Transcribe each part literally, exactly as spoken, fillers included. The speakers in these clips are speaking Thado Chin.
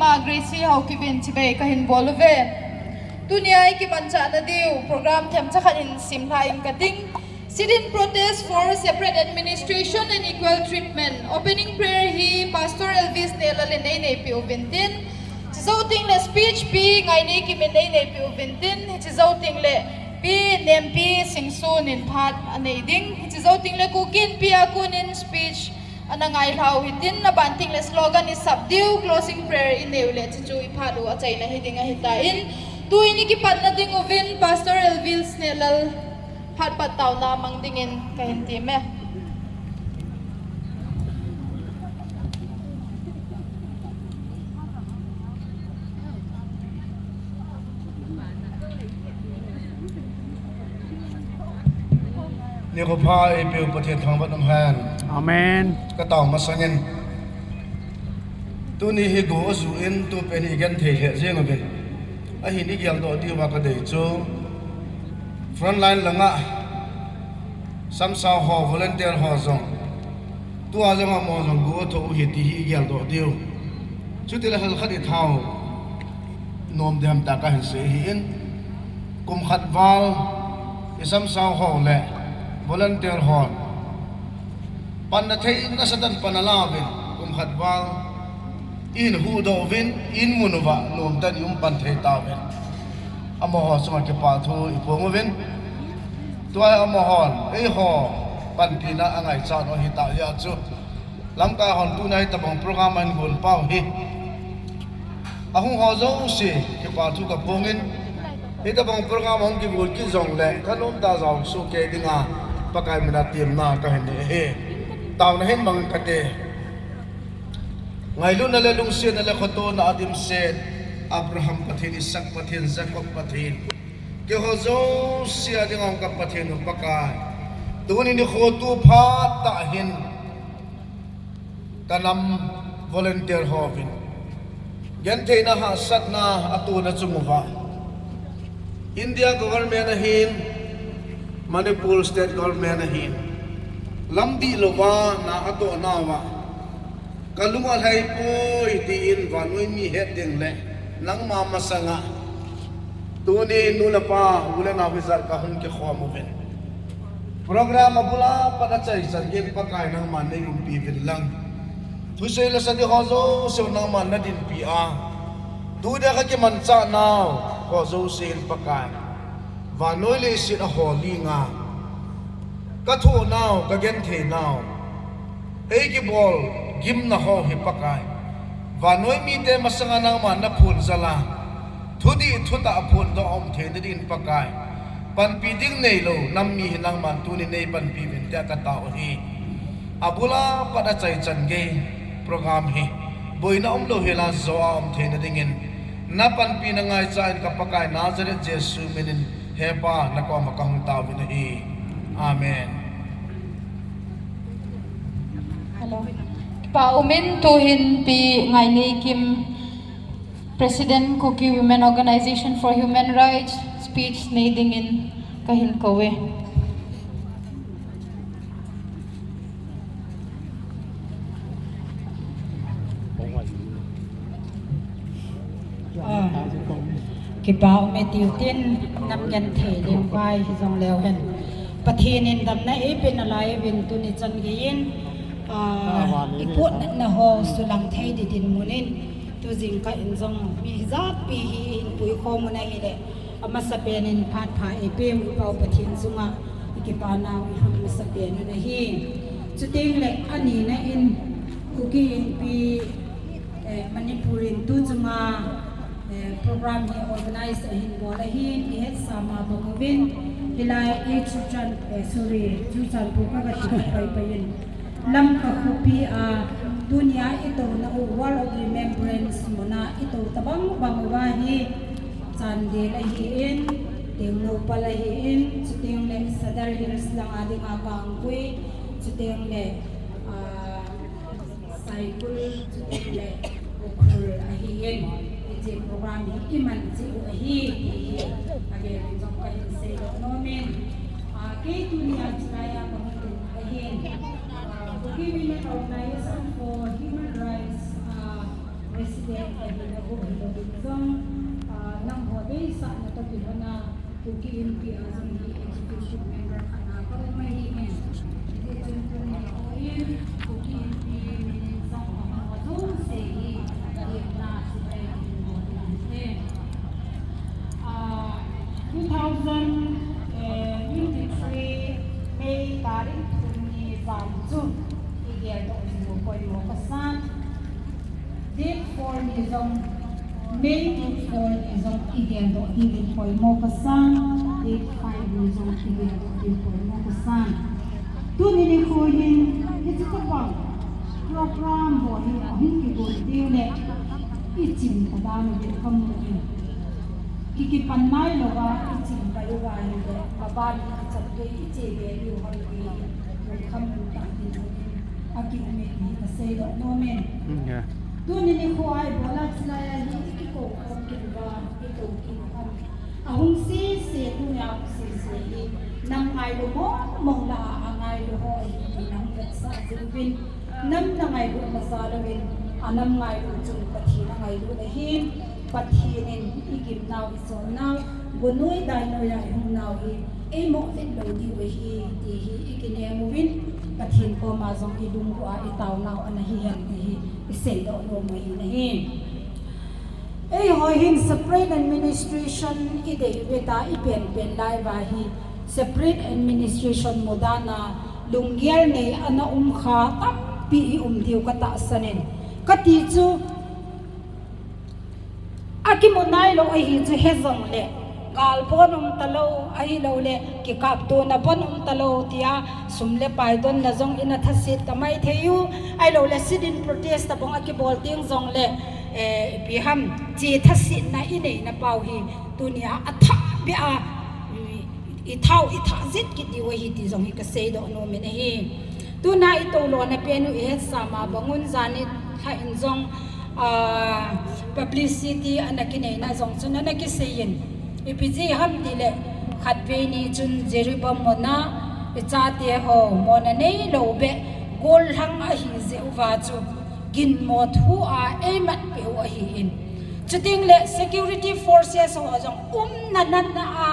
Pa Gracie Haokip in chibai kahin bol uve. Tunia i kimanchahna diu program themcha khat in simlha inge kating. Sit-in protest for separate administration and equal treatment. Opening prayer hi Pastor Elvis Nehlal in eineipi uvin tin. Chujou tengle speech Pi Ngaineikim in eineipi uvin tin. Chujou tengle Pi Nempi Singson in phat anei ding. Chujou tengle Kuki Inpi a kon in speech ana ngailhau hitin, aban tengle slogan isap diu, closing prayer inei uleh chuchu iphat u achaina hiding ahitan. Tuin i kipatna ding uvin Pastor Elvis Nehlal phat pat taona mang dingin kahin temme. Nikho pha eipeu Pathen thangvah in umhen. Amen. Katao masangin, tuni hi go ajuh in tupen hi igenthei lheh jeng uvin. Ahin igeldoh diuva kadei chu frontline langa samsau ho, volunteer ho jong, tua jong amaho jong go athoh u ahi ti hi igeldoh diu. Chutile halkhat ithao nom dem tah kahin sei ahin, kum khat val isamsau ho le volunteer hon panna thei nasatah in pan alauvin, kum khat val ihin huhdoh uvin, ihin mun uva nomtah in i um pan thei tauvin, amaho chunga kipathu iphong uvin. Tua hi amahon eiho panpina angaichat u ahitah jeh chun, lamkai hon tuna hitobang program ahin gon pau hi ahung ho jouse kipathu kaphongin, hitobang program ahung kigon kit jongle kanom tah jao soh kei dinga Pakai mina temna kahin nei ahi. Taona hin mang kate. Ngailutna le lungsetna le khotona adimset, Abraham Pathen, Isaac Pathen, Jacob Pathen, keiho jouse a dinga hung ka Pathen u Pakai, tuni nikho tu phat tah hin kanam volunteer hovin gentheina hahsatna atona chung uva, India government ahin, Manipur state government ahin, lamdih louva na atohna uva kalung alhai poi tin vannoi mi het ding le nangma masanga tuni nu le pa, u le nao hijat kahung kikhom uvin, program abula pat achaichan geiyin Pakai nangman neiumpi uvin lang, thusei le sa ding ho jouse nangman nadinpi a, tunia kakimanchah nau ho jouse in Pakai, vannoi leiset ahol dinga kathoh nau, kagenthei nau, eikibol gimna ho hi Pakai, vannoi mite masanga nangman naphonjal a, thudih thutah aphondoh a um theina dingin Pakai, panpi ding neilou nam mi hi nangman tuni neipanpi uvin tia katao ahi. Abula pat achaichan gei program hi boina umlou hela jo a um theina dingin, napanpina ngaichat in ka Pakai Nazareth Jesu minin, He Pa, nakoma kahung taovin ahi. Amen. Hello. Kipa umin, tuhin Pi Ngaineikim, President, Kuki Women Organization for Human Rights, speech nei dingin kahin kouve. Ah, kipa ume tiu tin, nam genthei lengvai hijongleu hen, Pathen in damna eipeh nalai uvin tuni chan geiyin, ah, ipuhnatna ho sulang thei ding dinmun in, tujingkah in jong mi hijat pi hi ihin puikhom u ahile, amasapen in phat pha eipeu i Pa u Pathen chunga ikipa nau iham masapen u ahi. Chuteng le anina in Kuki Inpi, eh, Manipur in tu chunga, eh, program hi organize ahin bol ahin, ihetsa ma bang uvin, hilai i Chuchan, eh, sorry, Churachandpur ka kati pai pai in, Lamka khopi a tunia itouna u Wall of Remembrance muna itou tabang bang uva hi Chandel ahin, Tengnoupal ahin, chuteng le Sadar Hills langa dinga Kangpokpi, chuteng le, ah, Saikul, chuteng le Ukhrul ahin, hiche program hi iman cheh u ahi, ti hi avel in jong kahin seidoh nomin, ah, kei tunia chulai a kahung ding ahin, ah, Kuki Women Organization for Human Rights, ah, President, President, President, President, ah, nangho deisahna toh kilhona, Kuki Inpi a jong hi Executive Member khat na kaum ahin. Hijeh chun tuni nikho in Kuki Inpi min in jong ho jouse hi, hepna chibai in bol in ahi. Ah, two thousand twenty-three May tarik thum ni jan chu igeldoh diu poimo kasan. Date four ni jong, May date four ni jong igeldoh diu poimo kasan. Date five ni jong igeldoh diu poimo kasan. Tuni nikho hin hiche tobang program ho hi ahung kigon diu le ichim ta dan uvin kamu in. Ki, kipan nailouva ichim pai uva ahile, maban hi kichat kei iche be diu ham ti hi lungkham tah in aum in, akium e ti kaseidoh nom in. Mm, yeah. Tuni nikho a ibol a chulai a hi ikikou khom kit uva, itou kit u ham. Ahung sese, tunia ahung sese hi, nam ngailu mong mong lah a angailu ho ahi ti nahung vetsah jing uvin. Nam na ngailut na jal uvin, a nam ngailut chun Pathen angailut ahin, Pathen in igimnau, icholnau, gunoi dainoi a ihungnau hi eimoh vet lou diu ahi ti hi ikinem uvin, Pathen koma jong ilunggu a itaonau ana hihen ti hi iseidoh nom u ahi nahi. Eiho hin separate administration idei uve ta, ipen pen lai uva hi separate administration mu dan a lunggel nei ana um kha tampi ium diu katahsan in. Kati chu akimu nailou ahi chu he jongle, gal bon um talou, ahiloule kikaptona bon um talou tia sum le pai donna jong ina thaset ta mai thei u, ahiloule sit-in protest tabang akibol teng jongle, eh, ipi ham, che thasetna inei na pau hi tunia athah beh a, i, ithao, ithah jet kit diu ahi ti jong hi kaseidoh nom in ahi. Tuna itou lona pen u ihetsah ma bang un jan nilhah in jong, ah, publicity ana kinei na jong chun ana kisei in. Ipi jeh ham tile, khatvei ni chun Jiribam muna ichate ho mona neilou beh gollhang ahi jeh uva chu ginmo thu a eimat peh u ahin. Chuteng le security forces ho jong umna natna a,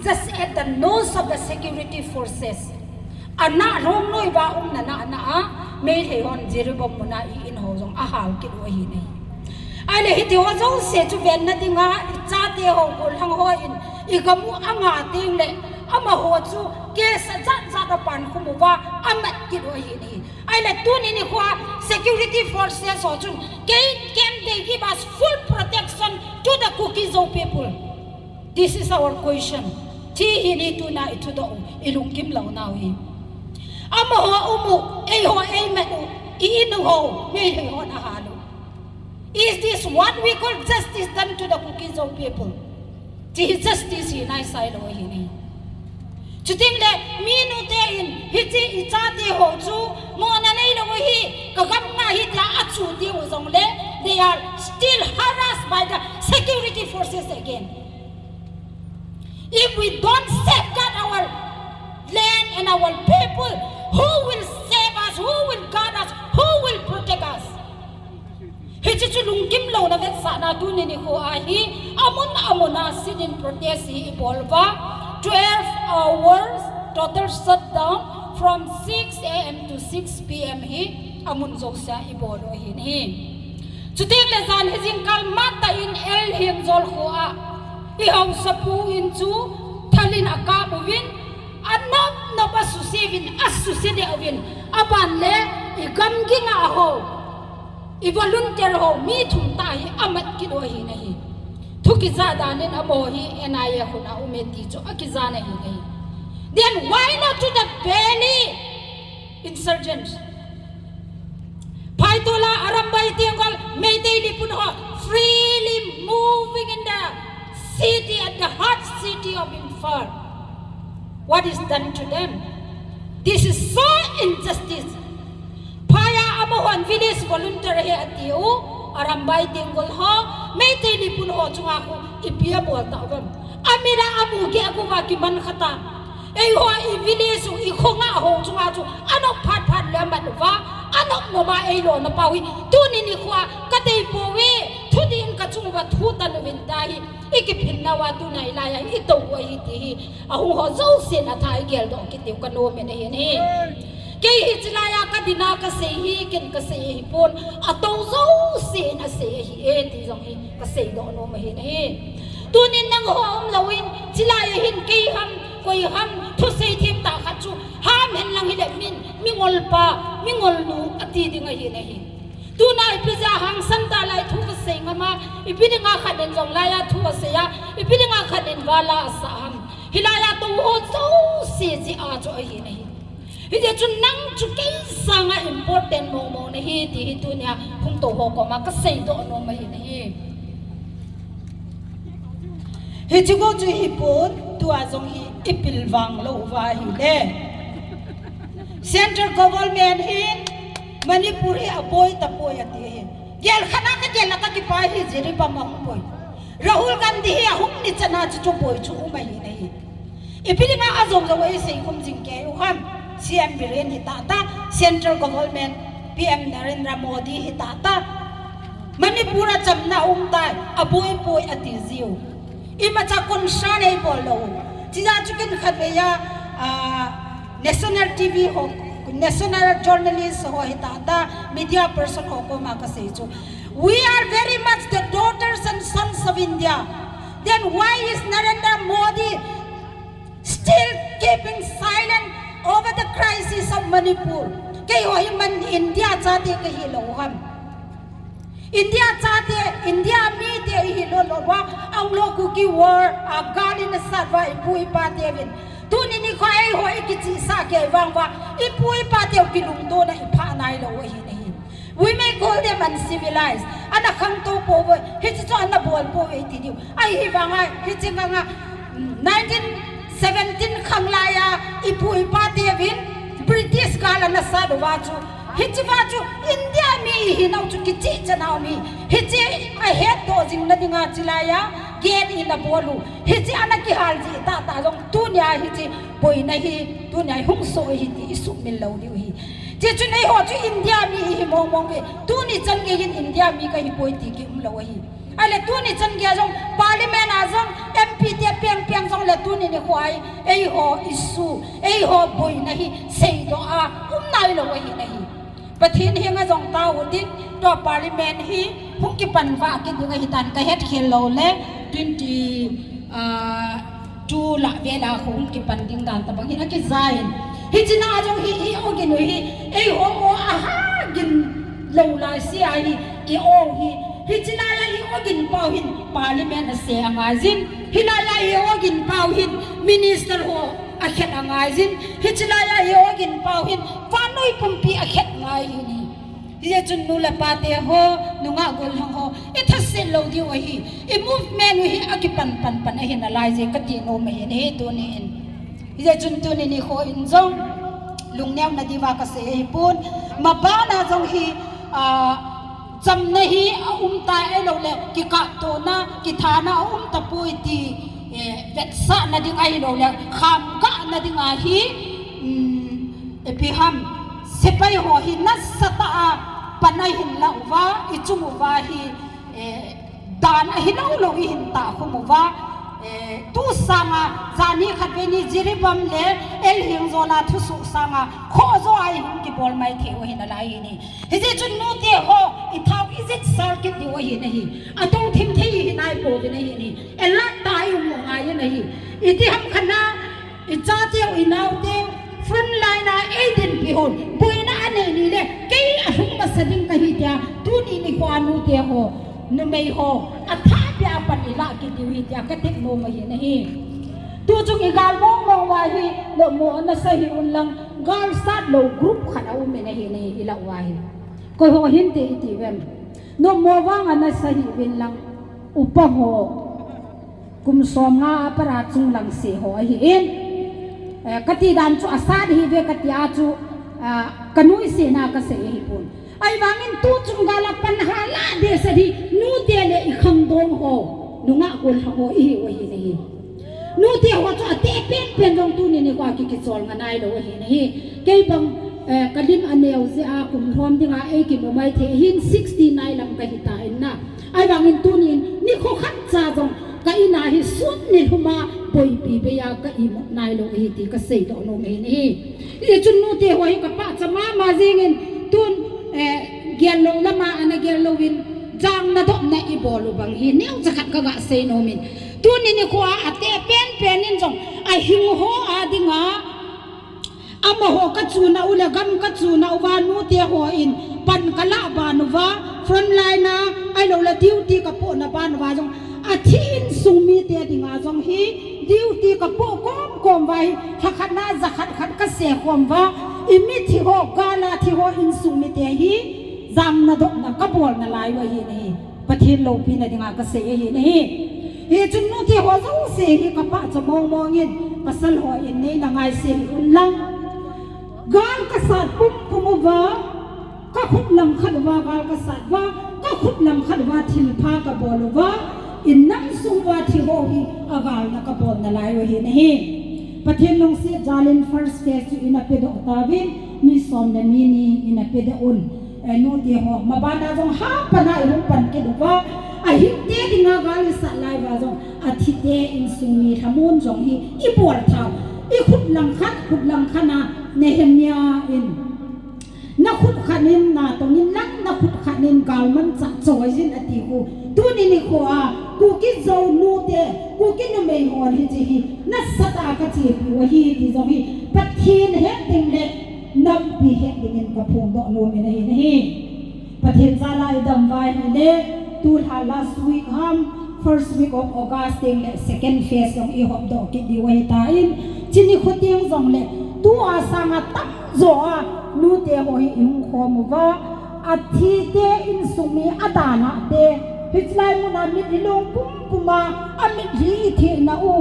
just at the nose of the security forces, ana longnoi uva umna natna a, Meitei hon Jiribam muna i-in ho jong ahal kit u ahi nahi. Ahile hiti ho jouse chu venna dinga ichate ho, gollhang hon igam u anga teng le, amaho chu case ajat jat apan khum uva amat kit u ahi nahi. Ahile tuni nikho a security forces ho chun, kei can they give us full protection to the Kuki Zo people? This is our question. Ti hi ni tuna ithudoh u, ilungkim lou nau hi. Amaho aum u, eiho eimat u, i-in u ho, Meitei hon ahal u. Is this what we call justice done to the Kuki Zo people? Ti hi justice hi naisai lou ahi nahi. Chuteng le, minu ten, hiche ichate ho chu, mona neilou ahi, kagam nga ahi tia achu teng u jongle, they are still harassed by the security forces again. If we don't safeguard our land and our people, who will save us? Who will guard us? Who will protect us? Hiche chu lungkim louna vetsahna tuni nikho a hi, amun amun a sit-in protest hi ibol uva, twelve hours total shutdown from six A M to six P M hi amun jousea ibol u ahi nahi. Chuteng le jan hi jingkah matah in L Hiengjol kho a ihaosapu in chu thal in akap uvin, anop nop asuse uvin, asuse deh uvin, aban le igam ging a ho, i volunteer ho mi thum tah hi amat kit u ahi nahi. Thu kija dan in amaho hi N I A khut a um e ti chu akija nahi nahi. Then why not to the valley insurgents? Phaitola, Arambai, Tenggol, Meitei Leepun ho freely moving in the city, at the heart city of Imphal. What is done to them? This is so injustice. Phai a amahon village volunteer ahi atiu, Arambai, Tenggol ho, Meitei Leepun ho chunga khu ipi abol tauvam? Amit a amu geh uva kiman khat a, Eiho i village u i khonga ho chunga chu anop phat phat le mat uva, anop noma eilo na pau hi, tuni nikho a kadei pouve, thudih in kachung uva thu tan uvin tia hi, ikiphin nauva tuna hilai a itou u ahi ti hi, ahung ho jousen atha igel doh kit diu kanom in ahi. Kei hi chilai a kadin a kasei hi, ken kasei ahipon, atou jousen asei ahi e ti jong hi kasei doh nom ahi. Tunin nangho umlou in, chilai a hin kei ham, koi ham, thusei themtah khat chu ham hen lang hile min, mingol pa, mingol nu ati ding ahi. Tuna ipi jeh a hangsan tah lai thu kasei ngam a, ipi dinga khat in jong lai a thu asei a, ipi dinga khat in vala asah ham. Hilai a tou ho jouse jeh a chu ahi. Hijeh chun nang chu kei sanga important mong mong nahi ti hi tunia hung tou ho koma kasei doh nom ahi. Hiche ho chu hipon, tua jong hi ipilvang lou uva ahile, Central Government hin Manipur hi aboi tapoi ati hi. Gel khat a kagel a kakipah hi, Jiribam a hung boi. Rahul Gandhi hi ahung ni chan a chu chu boi chu um ahi. Ipi dinga ajou jou a isei khum jing kei u ham. C M Biren hi tata, Central Government, P M Narendra Modi hi tata, Manipur a chamna um tai, aboi poi ati jiu. Imacha concern eibol lou. Chijeh chu ken khatvei a, ah, National T V ho, national journalist ho hi tata, media person ho koma kasei chu, we are very much the daughters and sons of India. Then why is Narendra Modi still keeping silent over the crisis of Manipur? Keiho hi man India chate kahi lou ham? India chate, India mite ihi lou lou uva, Anglo Kuki War a gal in asat uva ipu ipa teuvin, tuni nikho eiho ikichihsah kei vang uva, ipu ipa teu kilungtona iphah nailou ahi. We may call them uncivilized. Ana khangtou pouve, hiche chu ana bol pouve iti diu. Ahivanga hiche nanga, mm, nineteen seventeen khang lai a ipu ipa teuvin British gal ana sat uva chu, hicheva chu India mi ihinau chu kichih chanau mi. Hiche ahetdoh jing nadinga chilai a gate in abol u. Hiche ana kihal jeh tahtah jong tunia hiche boina hi tunia hung soh ahi ti isuhmil lou diu ahi. Hiche chun eiho chu India mi ihi mong mong uve. Tuni chan gei hin India mi kahipoi ti kium lou ahi. Ahile tuni chan gei a jong, Parliament a jong, M P te peng peng jongle tuni nikho a hi eiho issue, eiho boina hi seidoh a um nailou ahi. Pathen henga jong tao utin, tua Parliament hi hung kipan vah kit ding ahitan, kahet khel loule twenty, ah, two lah vel a hung kipan ding dan tobang hin akijai in. Hiche na jong hi i-ogin u hi, eiho o aha gin lou laise ahi, i-o hi. Hiche lai a i-ogin pau hin Parliament ase angaijin. Hilai a i-ogin pau hin Minister ho akhet angaijin. Hiche lai a i-ogin pau hin vannoi pumpi akhet ngai ahi. Hijeh chun nu le pa teho, nungah gollhang ho, ithaset lou diu ahi. I movement u hi akipan pan pan ahi nalaiye kati nom ahi tunin. Hijeh chun tuni nikho in jong lungneo nadiuva kasei ahipon. Mabana jong hi, ah, chamna hi aumtai, ahiloule kikaptona, kithana aumtapoi ti, eh, vetsahna ding ahiloule khamgahna dinga hi, um, ipi ham, sepai ho hi nasatah a pan ahin lah uva, ichung uva hi, eh, dan ahilou lou ihin tahkhum uva, eh, tu sanga jani khatvei ni Jiribam le L Hengjola thusoh sanga khohjo a ihung kibol maithei u ahi nalai ahi. Hijeh chun nute ho, ithao ijitsah kit diu ahi. Atou thim thei ihi naipouvin ahi. Alert tah a ium u ngai ahi. Iti ham khat na, ichateu, inaoteu, front line a eidinpi hon boina anei nile, kei alhung masa ding kahi tia, tuni nikho a nute ho, numei ho, athahbeh a pan ilah kit diu ahi tia katep nom ahi. Tuchung igal mong mong uva hi, nopmo anasa hih un lang, gal sat lou group khat aumin ahi, ilah uva hi. Koiho hinte itiuvem? Nopmo vang anasa hih uvin lang, upa ho, kum somnga a pat a chunglangse ho ahin. Eh, kati dan chu asat ahiuve kati a chu, ah, kanuisatna kasei ahipon. Ahivangin tuchung gal a pan hala dehset hi nute le ikhangdong ho, nungah gollhang ho ihiu ahi. Nute ho chu ateh penpen jong tuni nikho a ki, kichol nganai lou ahi nahi. Kei bang, eh, kalim aneo jeh a kum lhom dinga ei kimu maithei hin sixty nine lam kahi tan na. Ahivangin tunin nikho khat cha jong ka in a hi sut nilhum a boipi bei a ka imut nailou ahi ti kasei doh nom ahi nahi. Hichun nute ho hi kapachat mama jingin tun, eh, gel lou lama ana gel louvin jangna dopna ibol u bang hi neocha khat kaga sei nomin. Tuni nikho a ateh penpen in jong ahing ho a dinga amaho kachuna u le gam kachuna uva nute hon pan kalah ban uva, frontline a, ahilouleh duty kapohna ban uva jong, athi insung mite dinga jong hi duty kapoh komkom uva hi, lhakhat na jakhat khat kasei khom uva, imithi ho, gal a thi ho insung mite hi jangna dopna kabol nalai u ahi nahi. Pathen loupina dinga kasei ahi nahi. Hichun nute ho jouse hi kapachat mongmong in, pasal hon neina ngaise hih un lang. Gal kasat pumpum uva, kakhut langkhat uva gal kasat uva, kakhut langkhat uva thilpha kabol uva, inam sung uva thi ho hi agalna kabol nalai u ahi nahi. Pathen lungset jalin first phase chu ina pedoh tauvin, mi som le mi ni ina pedoh un. Eh, nute ho, mabana jong hapan a ihung pan kit uva, ahingte dinga gal isat lai uva jong, athite insung mi lhamon jong hi ibol thau. Ikhut langkhat, khut langkhat a, Nehemiah in, nakhut khat in natong in lang, nakhut khat in galmanchah choi jin ati khu. Tuni nikho a, Kuki Zo nute, Kuki numei hon hiche hi nasatah a kachepiu ahi ti jong hi Pathen het ding le nampi het dingin kaphongdoh nomin ahi nahi. Pathen jal a idam uva ahile, tulha last week ham, first week of August teng le second phase jong ihopdoh kit diu ahitan, chuni khu teng jongle tua sanga tamjo a nute ho hi ihung khom uva, athite insung mi adalhah te, hichelai muna mitlhi long pumpum a, amitlhi ithehna u,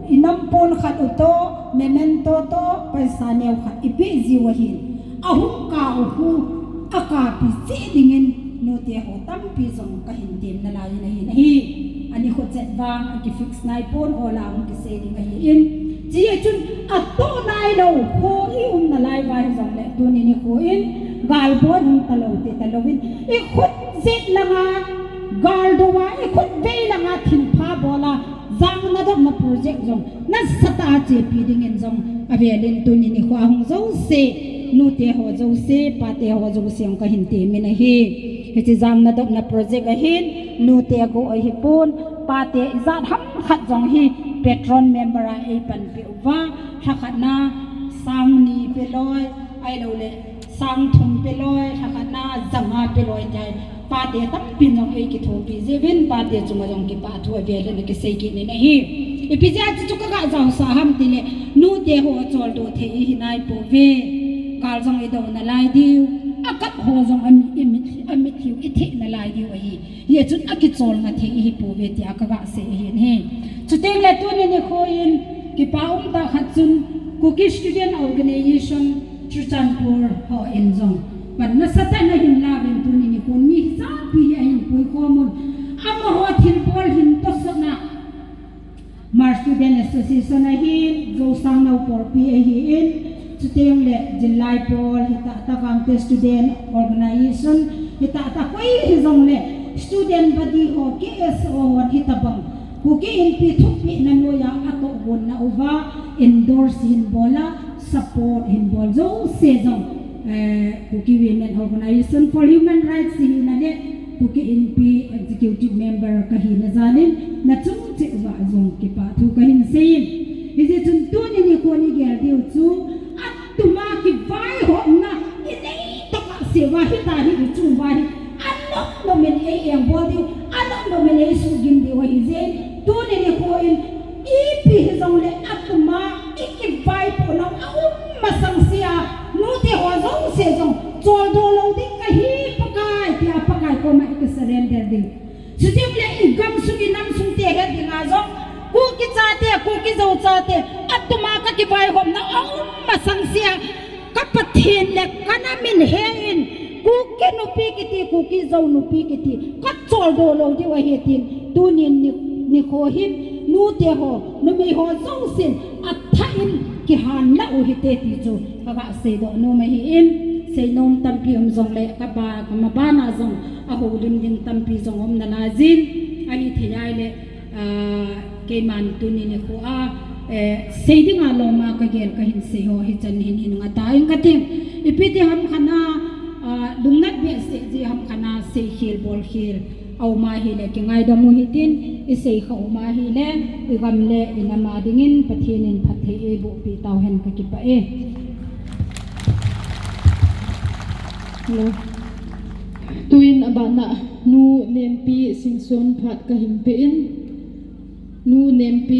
inam pon khat u toh, memento toh, paisa neo khat ipeh jiu ahin. Ahung kah u khu, akapi cheh dingin nute ho tampi jong kahin tem nalai in ahi nahi. Anikho chet vang akifix naipon, ola hung kisei ding ahin. Hichun atoh nailou kho ium nalai uva hijongle tuni nikho in galbon hung talou te talouvin, ikhut jet langa gal dou a, ikhut vei langa thilpha bol a, jangna dopna project jong nasatah a chepi dingin jong avelin tuni nikho a hung jouse, nute ho jouse, pate ho jouse jong kahin temin ahi. Hiche jangna dopna project ahin, nute go ahipon, pate ijat ham khat jong hi patron member a eipanpi uva, lhakhat na sang ni peloi, ahilouleh sang thum peloi, lhakhat na janga peloi tia, pate tampin jong eikithopi jiuvin, pate chunga jong kipah thu avelin akisei kit in ahi. Ipi jeh a chuchu kaga jaosah ham tile, nute ho choldo thei ihi naipouve. Gal jong idou nalai diu, akap ho jong ami, imit, amitlhiu itheh nalai diu ahi. Hichun akicholna thei ihipouve tia kaga sei ahi nahi. Chuteng le tuni nikho in kipa umtah khat chun Kuki Student Organisation Churachandpur hon jong pan nasatah in ahin lauvin tuni nikhon mi hijapi hi ahin puikhom un. Amaho thilbol hin tosotna Hmar Student Association ahin, Zosang Naupolpi ahin, chuteng le Jinlai Pol, hitah tah Gangte Student Organisation, hitah tah koi hijongle student body ho, K S O hon hitobang Kuki Inpi thupehna noiya atohgonna uva endorse hin bol a, support hin bol jouse jong, eh, Kuki Women Organisation for Human Rights hina le Kuki Inpi Executive Member kahina jalin, nachung cheh uva jong kipah thu kahin seiyin. Hijeh chun tuni nikhon igel diu chu, atuma kivaihopna inei tokah seuva hita hi, ichung uva hi anom nomin ei engbol diu, anom nomin eisuhgim diu ahijeh in, tuni nikhon ipi hijongle atuma ikivaipohnau aum masang sea, nute ho jouse jong choldo lou ding kahi Pakai tia Pakai koma ikisurrender ding. Chuteng le igamsung inamsung te het dinga jong, Kuki chate, Kuki Zo chate, atuma kakivaihopna aum masang sea, ka Pathen le ka nam in hengin, Kuki nupi kiti, Kuki Zo nupi kiti, kacholdo lou diu ahi tin, tunin ni, nikho hin, Tute ho, numei ho jousen, athah in kihanla u hite ti chu, kaga seidoh nom ahin, seinom tampi um jongle, kaba, kamabana jong, ahoulim ding tampi jong um nalaijin, ahithei ahile, ah, keiman tuni nikho a, eh, sei dinga loma kagel kahin sei ho, hichan hin hin ngata in kating, ipi ti ham khat a, ah, lungnat behseh ji ham khat a, seikhel, bolkhel, aum ahile, kingaidam u hitin, isei kha um ahile, igam le inam a dingin, Pathen in phatthei eiboh peh tauhen kakipah e. Hello. Tuin abana, Nu Nempi Singson phat kahin pe in, Nu Nempi